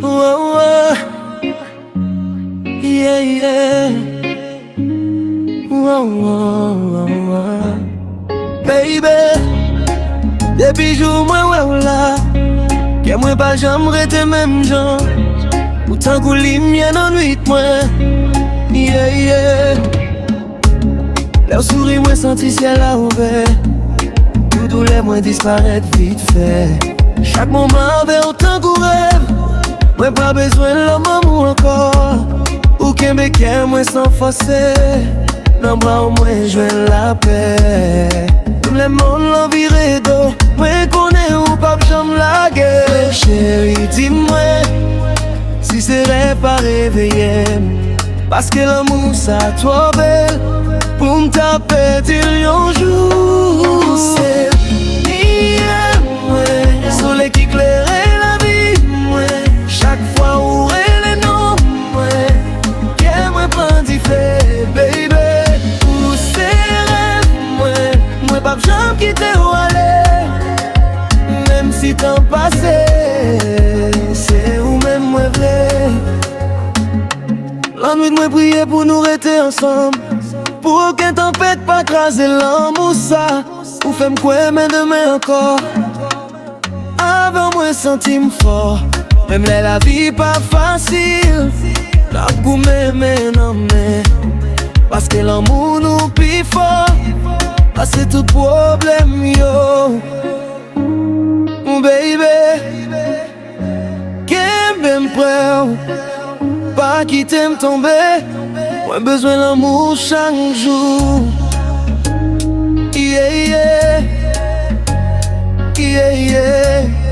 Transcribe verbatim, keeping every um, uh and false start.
Wow, wow. Yeah, yeah. Wow, wow, wow, wow. Baby, depi jou mwen wè w la, kè mwen pa janm rete menm jan. Ou tankou limyè nan nwit mwen. Yeah, yeah. Lè w souri, mwen santi syèl la ouvè. Tout doulè mwen disparèt vit fè. Chak moman avè w tankou rèv. Mwen pa bezwen lanmou ankò. Ou kenbe kè mwen san fòse. Nan bra w mwen jwenn lapè. Menm lè monn lan vire do, mwen konnen ou p ap janm lage. Cheri, di mwen si se rèv pa reveye m. Paske lanmou sa twò bèl pou m ta pèdi l yon jou. Ou se limyè mwen, solèy ki klere lavi mwen. Chak fwa ou rele non mwen, kè mwen pran dife, baby. Ou se rèv mwen, mwen p ap janm kite w ale. Menm si tan pase, se ou menm mwen vle. Lannwit mwen priye pou nou rete ansanm. Pou okenn tanpèt pa kraze lanmou sa. Ou fè m kwè men demen ankò. Avè w mwen santi m fò. Menm lè lavi pa fasil, n ap goumen men nan men. Paske lanmou nou pi fò pase tout pwoblèm yo. Baby, kenbe m prè w, pa kite m tonbe. Mwen bezwen lanmou w chak jou. Yeah, yeah. Yeah, yeah.